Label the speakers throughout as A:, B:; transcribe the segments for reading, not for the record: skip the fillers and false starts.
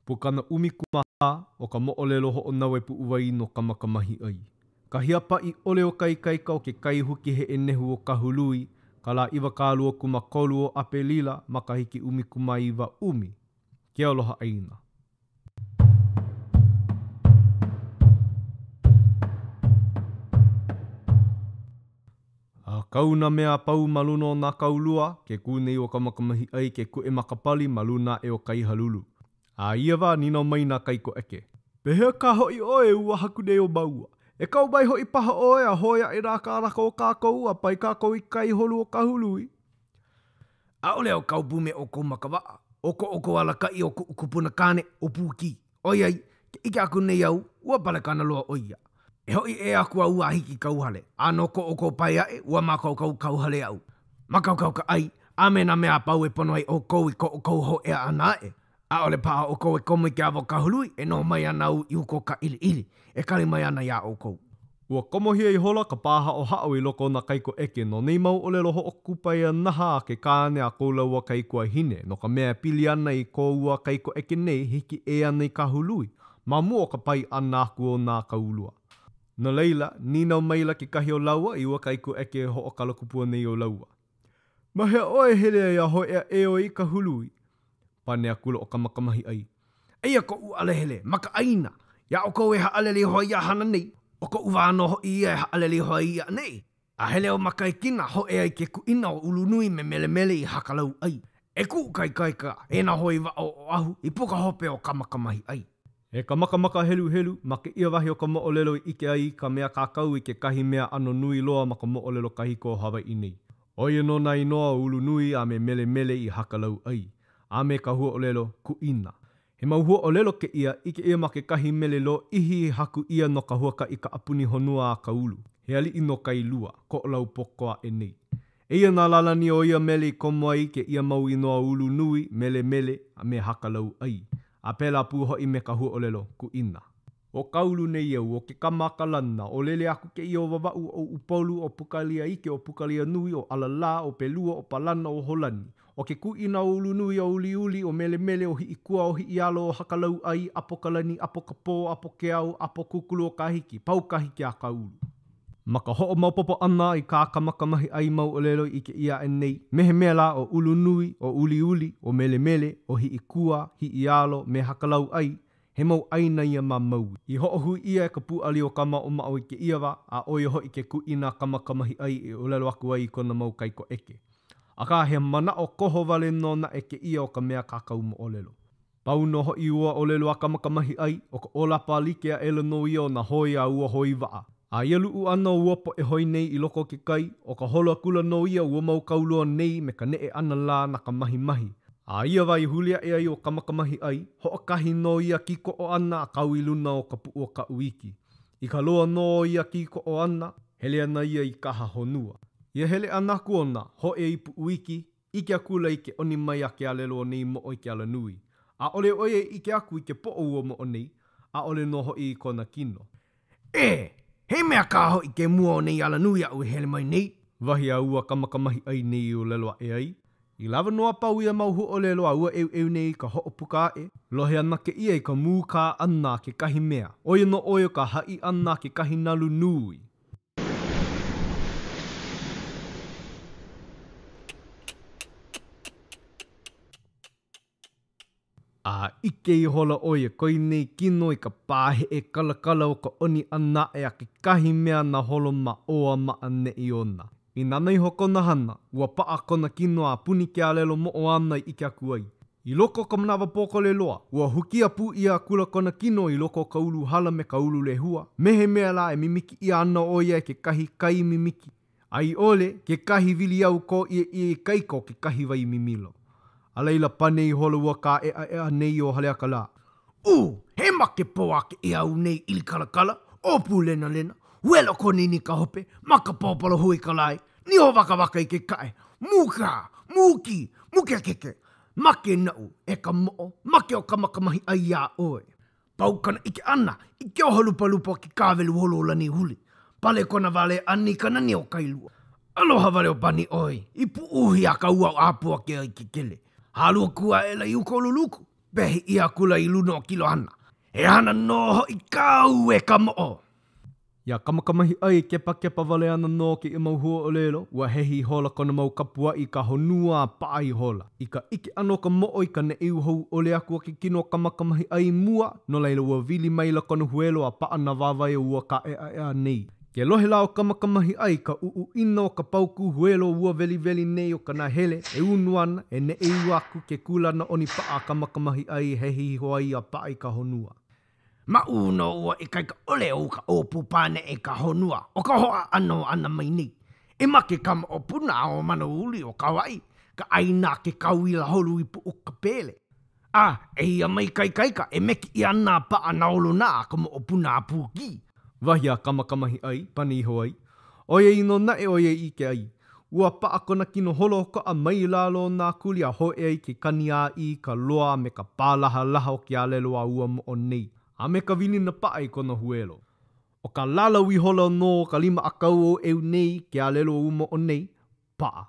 A: Pukana 14 o ka moʻolelo hoʻonaue puʻuwai no Kamakamahiʻai. Kahi a paʻi ʻole o ka ikaika o ke kai huki heʻe nehu o Kahului, ka lā 23 o ʻApelila, makahiki 19 ʻumi. Ke Aloha ʻĀina. A kau nā mea a pau ma luna o nā kaulua, ke kū nei ʻo Kamakamahiʻai ke kuʻe ma ka pali ma luna aʻe o Kaihalulu. A i ia wā, nīnau mai nā kaikoʻeke. Pehea kā hoʻi ʻoe e ua haku nei o māua? E kau mai hoʻi paha ʻoe a hoe aʻe nā kānaka o kākou a pae kākou i kai holu o Kahului.
B: ʻAʻole au kau pū me ʻoukou ma ka waʻa. ʻO ko ʻoukou alakaʻi ʻo kuʻu kupuna kāne, ʻo Pūkī. ʻOiai, ke ʻike aku nei au, ua palekana loa ʻo ia. E hoʻi ʻē aku au a hiki i kauhale, a no ko ʻoukou pae aʻe, ua mākaukau kauhale iaʻu. Mākaukau ka ʻai, a me nā mea a pau e pono ai ʻoukou i ko ʻoukou hōʻea ʻana aʻe. ʻAʻole paha ʻoukou e komo i ke awa o Kahului, e noho mai ana au i uka o ka ʻiliʻili, e kali mai ana iā ʻoukou.
A: Ua komohia ihola ka pāhaʻohaʻo i loko o nā kaikoʻeke no nei mau ʻōlelo hoʻokupaianaha a ke kāne a ko lāua kaikuahine, no ka mea e pili ana i ko ua kaikoʻeke nei hiki ʻē ʻana i Kahului, ma mua o ka pae ʻana aku o nā kaulua. No laila, nīnau maila kekahi o lāua i ua kaikoʻeke hoʻokalakupua nei o lāua. Ma hea ʻoe e hele ai a hōʻea ʻē ʻoe i Kahului? Pane akula ʻo Kamakamahiʻai.
B: Eia koʻu alahele ma ka ʻāina, iā ʻoukou e haʻalele iho ai ia hana nei, ʻo koʻu wā nō hoʻi ia e haʻalele iho ai ia ʻaneʻi. A hele ʻo Makaikina, hōʻea i ke kuʻina o Ulunui me Melemele i Hakalauʻai. E kuʻu kaikaika, e nā hoe waʻa o Oʻahu, i puka hope o Kamakamahiʻai.
A: E ka makamaka heluhelu, ma kēia wahi o ka moʻolelo i ʻike ai ka mea kākau i kekahi mea ʻano nui loa ma ka moʻolelo kahiko o Hawaiʻi nei. ʻO ia nō nā inoa o Ulunui a me Melemele i Hakalauʻai, a me ka huaʻōlelo kuʻina. He mau huaʻōlelo kēia, ʻike ʻia ma kekahi mele lōʻihi i haku ʻia no ka huakaʻi kaʻapuni honua a Kaulu, he aliʻi no Kailua, Koʻolaupoko aʻe nei. Eia nā lālani o ia mele i komo ai kēia mau inoa Ulunui, Melemele, a me Hakalauʻai, a pēlā pū hoʻi me ka huaʻōlelo kuʻina. ʻO Kaulu nei au, ʻo ke kama a Kalana, ʻo Leleaku kēia ʻo Wawaʻu, ʻo Upolu, ʻo Pukaliaike, ʻo Pukalianui, ʻo ʻAlalā, ʻo Pelua, ʻo Palana, ʻo Holani. ʻO ke kuʻina o Ulunui, ʻo Uliuli, ʻo Melemele, ʻo Hiʻikua, ʻo Hiʻialo, ʻo Hakalauʻai, ʻApokalani, ʻApokapō, ʻApokeao, ʻApokūkulu-o-Kahiki, pau ka hiki a Kaulu. Ma ka hoʻomaopopo ʻana i kā Kamakamahiʻai mau ʻōlelo i ʻike ʻia aʻe nei, me he mea lā ʻo Ulunui, ʻo Uliuli, ʻo Melemele, ʻo Hiʻikua, Hiʻialo, me Hakalauʻai, He mau ʻāina ia ma Maui. I hoʻohui ʻia e ka pūʻali o Kamaʻomaʻo i kēia wā, a ʻo ia hoʻi ke kuʻina a Kamakamahiʻai i ʻōlelo aku ai i kona mau kaikoʻeke. Akā, he manaʻo koho wale nō naʻe kēia o ka mea kākau moʻolelo. Pau nō hoʻi ua ʻōlelo a Kamakamahiʻai, ʻo ka ʻōlapa like aʻela nō ia o nā hoe a ua hoe waʻa. A ia luʻu ʻana o ua poʻe hoe nei i loko o ke kai, ʻo ka holo akula nō ia ua mau kaulua nei me ka neʻe ʻana lā na ka mahimahi. A ia wā i huli aʻe ai ʻo Kamakamahiʻai, hoʻokahi nō ia kīkoʻo ʻana a kau i luna o ka puʻu o Kaʻuiki. I ka loa nō o ia kīkoʻo ʻana, hele ana ia i kaha honua. Ia hele ʻana aku ona, hōʻea i Puʻuiki, ʻike akula i ke ʻoni mai a ke alelo o nei moʻo i ke alanui. ʻAʻole ʻo ia i ʻike aku i ke poʻo o ua moʻo nei, ʻaʻole nō hoʻi i kona kino.
B: E! He mea kā hoʻi ke mua o nei alanui aʻu e hele mai nei.
A: Wahi a ua Kamakamahiʻai nei i ʻōlelo aʻe ai. I lawa nō a pau ia mau huaʻōlelo a ua ʻeuʻeu nei i ka hoʻopuka aʻe, lohe ana kēia i ka mūkā ʻana a kekahi mea, ʻo ia nō ʻoe ʻo ka haʻi ʻana a kekahi nalu nui. A ʻike ihola ʻo ia koe nei kino i ka pāheʻe kalakala o ka ʻoni ʻana aʻe a kekahi mea naholo ma ʻō a ma ʻaneʻi ona. I nānā iho kona hana, ua paʻa kona kino a puni ke alelo moʻo āna i ʻike aku ai. I loko o ka manawa pōkole loa, ua hukia pū ʻia akula kona kino i loko o ka ulu hala me ka ulu lehua, me he mea lā e mimiki ʻia ana ʻo ia e kekahi kai mimiki. A i ʻole, kekahi wiliau kōʻieʻie ikaika o kekahi wai mimilo. A laila pane ihola ua kāʻeʻaʻeʻa nei o Haleakalā.
B: Ū, he make pō a kēia au nei ʻili kalakala, ʻōpū lenalena, welo konini ka hope, maka pōpolo i ka lae, niho wakawaka i ke kaʻe, mūkā, mūkī, mūkekeke, make naʻu, e ka moʻo, make ʻo Kamakamahiʻai iā ʻoe. Pau kona ʻike ʻana i ke oho lupalupa o ke kāwelu holo o Lanihuli. Pale kona wale ʻana i ka nani o Kailua. Aloha wale o pani ʻoe i Puʻuhi a ka ua o ʻĀpuakea i kekele. Hālua kū aʻela i uka o Luluku. Pehi ʻia akula i luna o Kilohana. He hana nō hoʻi kāu e ka moʻo!
A: Iā Kamakamahiʻai e kepakepa wale ana nō kēia mau huaʻōlelo, ua hehi ihola kona mau kapuaʻi i ka honua a paʻa ihola. I ka ʻike ʻana o ka moʻo i ka neʻeu hou ʻole aku o ke kino o Kamakamahiʻai i mua, no laila ua wili maila kona huelo a paʻa nā wāwae o ua kāʻeʻaʻeʻa nei. Ke lohe lā ʻo Kamakamahiʻai i ka ʻuʻuʻina o ka paukū huelo o ua Weliweli nei o ka nahele, e unu ana, e neʻeu aku ke kūlana ʻonipaʻa a Kamakamahiʻai i hehi iho ai a paʻa i ka honua.
B: Maʻū nō ua ikaika ʻole o ka ʻōpū paneʻe i ka honua o ka hōʻaʻano ʻana mai nei. E make ka moʻopuna a ʻo Manouli o Kauaʻi, ka ʻāina a ke kauila holu i Puʻukapele. A eia mai ka ikaika e meki ʻia ana a paʻa nā olonā a ka moʻopuna a Pūkī.
A: Wahi a Kamakamahiʻai, pane iho ai, ʻOiai nō naʻe ʻo ia i ʻike ai, ua paʻa kona kino holoʻokoʻa mai lalo o nā kuli a hōʻea i ke kani ʻāʻī i ka loa a me ka pālahalaha o ke alelo a ua moʻo nei, a me ka welina paʻa i kona huelo. ʻO ka lālau ihola nō o ka lima ʻākau o ʻEu nei ke alelo o ua moʻo nei, paʻa.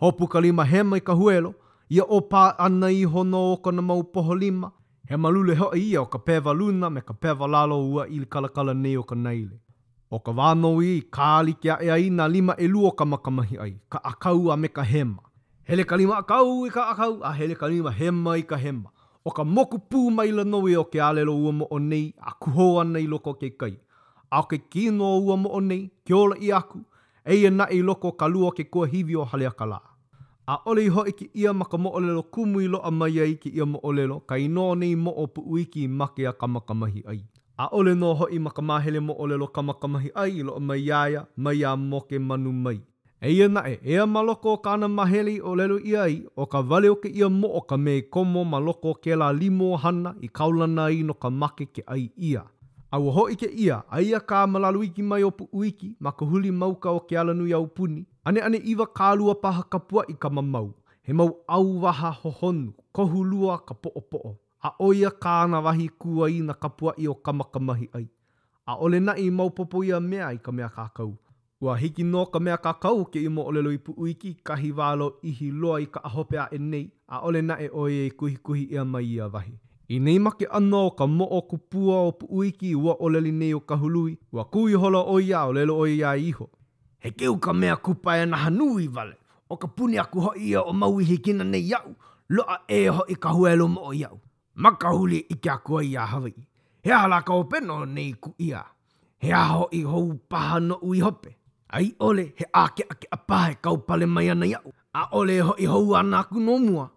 A: Hopu ka lima hema i ka huelo, ia ʻōpā ʻana iho nō o kona mau poho lima, he malule hoʻi ia o ka pewa luna me ka pewa lalo o ua ʻili kalakala nei o ka naile. ʻO ka wā nō ia i kālike aʻe ai nā lima ʻelua o Kamakamahiʻai, ka ʻākau a me ka hema. Hele ka lima ʻākau i ka ʻākau, a hele ka lima hema i ka hema. ʻO ka moku pū maila nō ia o ke alelo o ua moʻo nei a kuhō ana i loko o ke kai. A ʻo ke kino o ua moʻo nei, ke ola ʻia aku, Eia naʻe i loko o ka lua o ke kuahiwi o Haleakalā. ʻAʻole i hōʻike ʻia ma ka moʻolelo kumu i loaʻa mai ai kēia moʻolelo, ka inoa o nei moʻo Puʻuiki i make iā Kamakamahiʻai. ʻAʻole nō hoʻi ma ka māhele moʻolelo Kamakamahiʻai i loaʻa mai iā ia, maiā Moke Manu mai. Eia naʻe, eia ma loko o kāna māhele i ʻōlelo ʻia ai, ʻo ka wale o kēia moʻo ka mea i komo ma loko o kēlā limu ʻohana i kaulana ai no ka make ke ʻai ʻia. A ua hōʻike ʻia, aia kā ma lalo iki mai o Puʻuiki, ma ka huli mauka o ke alanui aupuni, ʻaneʻane 20 paha kapuaʻi ka mamau, he mau ʻauwaha hohonu, kohu lua ka poʻopoʻo, a ʻo ia kāna wahi kū ai i nā kapuaʻi o Kamakamahiʻai. ʻAʻole naʻe i maopopo ia mea i ka mea kākau. Ua hiki nō ka mea kākau o kēia moʻolelo i Puʻuiki, kahi wā lōʻihi loa i kaʻa hope aʻe nei, ʻaʻole naʻe ʻo ia i kuhikuhi ʻia mai ia wahi. I nei make ʻana o ka moʻo kupua o Puʻuiki i ua ʻōleli nei o Kahului, ua kū ihola ʻo ia a ʻōlelo ʻo ia iā iho.
B: He keu ka mea kupaianaha nui wale, ʻo ka puni aku hoʻi ia o Maui Hikina nei iaʻu, loaʻa ʻē hoʻi ka huelo moʻo iaʻu. Ma ka huli e ʻike aku ai iā Hawaiʻi, he aha lā ka hopena o nei kuʻia? He aha hoʻi hou paha noʻu i hope? A i ʻole, he ʻākeʻakeʻa paha e kaupale mai ana iaʻu, ʻaʻole e hoʻi hou ana aku no mua.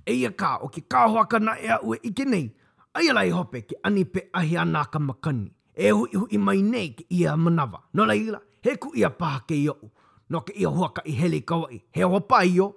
B: Eia kā, ʻo ke kāhoaka naʻe aʻu e ʻike nei, aia lā i hope ke ani peʻahi ana a ka makani. E huʻihuʻi mai nei kēia manawa. No laila, he kuʻia paha kēia oʻu no kēia huakaʻi hele i Kauaʻi, he hoa paio.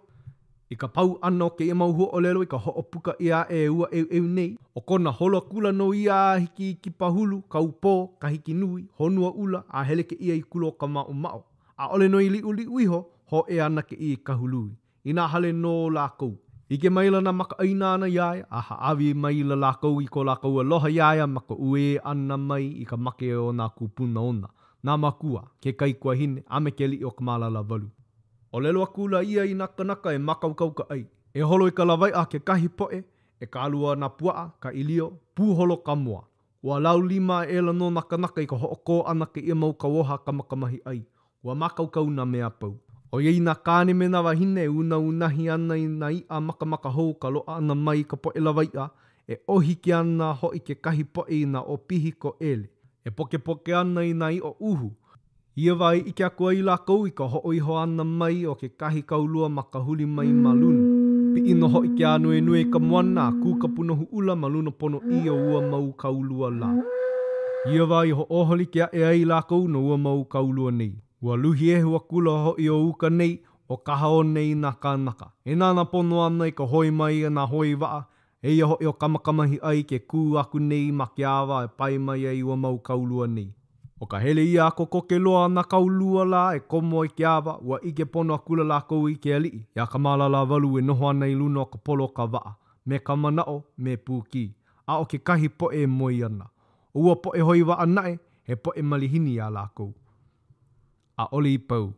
A: I ka pau ʻana o kēia mau huaʻōlelo i ka hoʻopuka ʻia aʻe e ua ʻEuʻeu nei, ʻo kona holo akula nō ia a hiki i Kipahulu, Kaupō, Kahikinui, Honuaʻula, a hele kēia i kula o Kamaʻomaʻo. ʻAʻole nō i liʻuliʻu iho, hōʻea ana kēia i Kahului. I nā hale nō o lākou. ʻIke maila nā makaʻāinana iā ia, a hāʻawi maila lākou i ko lākou aloha iā ia ma ka uē ʻana mai i ka make o nā kūpuna ona, nā mākua, ke kaikuahine, a me ke aliʻi o Kamalālāwalu. ʻŌlelo akula ia i nā kanaka e mākaukau ka ʻai. E holo i ka lawaiʻa kekahi poʻe, e kālua nā puaʻa, ka ʻīlio, pūholo ka moa. Ua laulima aʻela nō nā kanaka i ka hoʻokō ʻana kēia mau kauoha a Kamakamahiʻai. Ua mākaukau nā mea a pau. ʻOiai nā kāne me nā wāhine e unaunahi ana i nā iʻa makamaka hou ka loaʻa ʻana mai i ka poʻe lawaiʻa, e ʻōhiki ana hoʻi kekahi poʻe i nā ʻopihi koʻele, e pokepoke ana i nā ʻiʻo uhu, I ia wā i ʻike aku ai lākou i ka hoʻoiho ʻana mai o kekahi kaulua ma ka huli mai ma luna. Piʻi nō hoʻi ke ānuenue i ka moana a kū ka pūnohu ʻula ma luna ponoʻī o ua mau kaulua lā. I ia wā i hoʻōho like aʻe ai lākou no ua mau kaulua nei. Ua luhi ehu akula hoʻi ʻo uka nei, ʻo kahaone i nā kānaka. E nānā pono ana i ka hoe mai a nā hoe waʻa, eia hoʻi ʻo Kamakamahiʻai ke kū aku nei ma ke awa e pae mai ai ua mau kaulua nei. ʻO ka hele ia a kokoke loa nā kaulua lā e komo i ke awa, ua ʻike pono akula lākou i ke aliʻi, iā Kamalālāwalu e noho ana i luna o ka polo o ka waʻa, me ka manaʻo, me Pūkī, a ʻo kekahi poʻe e moe ana. ʻO ua poʻe hoi waʻa naʻe, he poʻe malihini iā lākou. ʻAʻole i pau.